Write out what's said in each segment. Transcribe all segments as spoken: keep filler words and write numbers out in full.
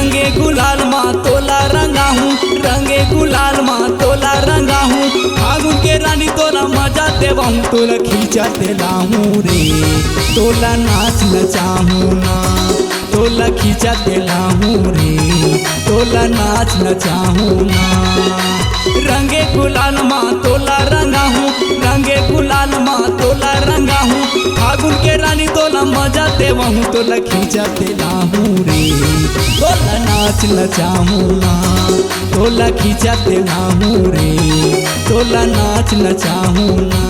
रंगे गुलाल मा तोला रंगाहूँ, रंगे गुलाल मा तोला रंगाहूँ, फागुन के रानी तोला मजा देवाहूँ, तोला खींचा तेलाहूँ रे, तोला नाच नचाहूँ ना, तोला खींचा तेलाहूँ रे, तोला नाच नचाहूँ ना। रंगे गुलाल मा तोला रंगाहूँ, रंगे गुलाल मा तोला रंगाहूँ, फागुन के रानी तोला मजा देवाहूँ, तोला खींचा तेलाहूँ रे, तोला नाच नचाहूँ ना, तोला खींचा तेलाहूँ रे, तोला नाच नचाहूँ ना।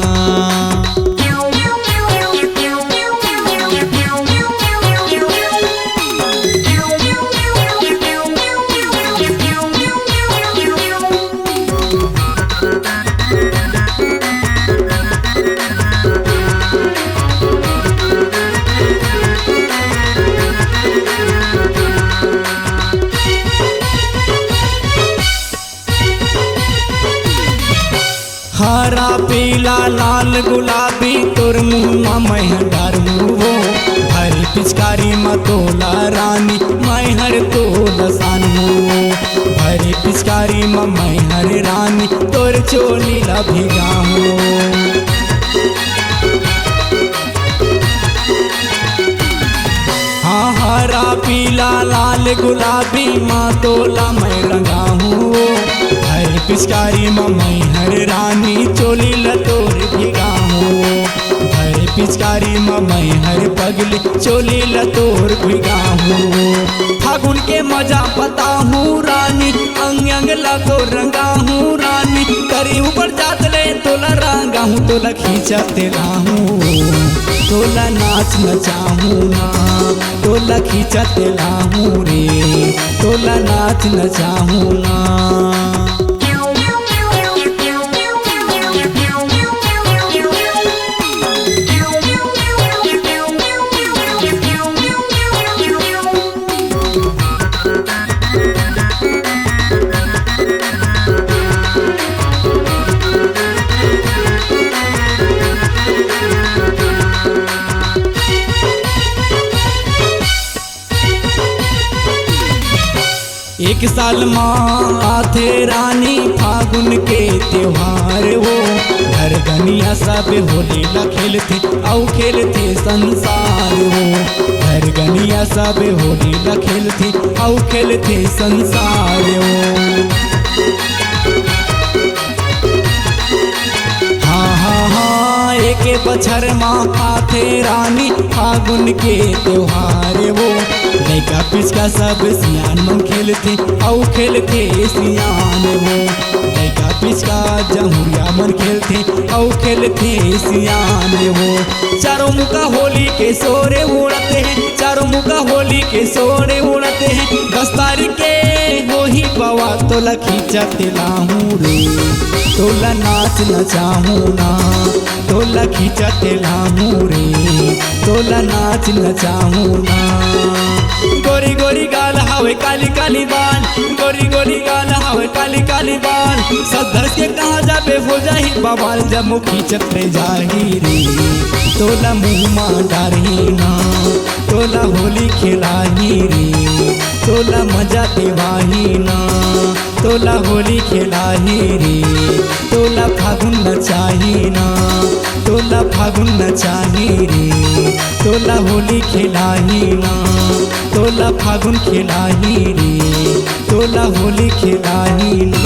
हरा पीला लाल गुलाबी तोर मुँह मा मैं हर डारहूँ वो, भरी पिचकारी मा तोला रानी मैं हर तोला सानहूँ वो, भरी पिचकारी मा मैं हर रानी तोर चोली ला भिगाहूँ। हाँ, हरा पीला लाल गुलाबी मा तोला मैं रंगाहूँ, भरी पिचकारी मा मैं हर रानी चोली ला तोर भिगाहूँ, भरी पिचकारी मा मैं हर पगली चोली ला तोर भिगाहूँ। फागुन के मजा बताहूँ रानी, अंग अंग ला तोर रंगाहूँ रानी, तरी ऊपर जात ले तोला रंगाहूँ, तोला खींचा तेलाहूँ, तोला नाच नचाहूँ ना, तोला खींचा तेलाहूँ रे, तोला नाच नचाहूँ ना। एक साल मा आथे रानी फागुन के त्योहार वो, घर गनिया सब होली ला खेलथे अउ खेलथे संसार वो, घर गनिया सब होली ला खेलथे अउ खेलथे संसार वो। हाँ, हाँ, हाँ, एके बछर मा आथे रानी फागुन के त्योहार वो। लइका पिचका सब सियान मन खेलथे, अउ खेलथे सियान वो। लइका पिचका जहुरिया मन खेलथे, अउ खेलथे सियान वो। चारों मुका होली के सोरे उड़त हे, चारों मुका होली के सोरे उड़त हे। दस तारीख के होही बवाल, तोला खींचा तेलाहूँ रे, तोला नाच नचाहूँ ना, तोला खींचा तेलाहूँ रे, तोला नाच नचाहूँ ना। गोरी गोरी गाल हावे काली काली बाल, गोरी गोरी गाल हावे काली काली बाल। सज धज के कहाँ जाबे हो जाही बवाल, जब मुँह खींचत रे जाही रे, तोला मुँह मा डारही ना, तोला होली खेलाही रे, तोला मजा देवाही ना, तोला होली खेलाही रे, तोला फागुन नचाही ना, तोला फागुन नचाही रे, तोला होली खेलाही ना, तोला फागुन खेलाही रे, तोला होली खेलाही ना।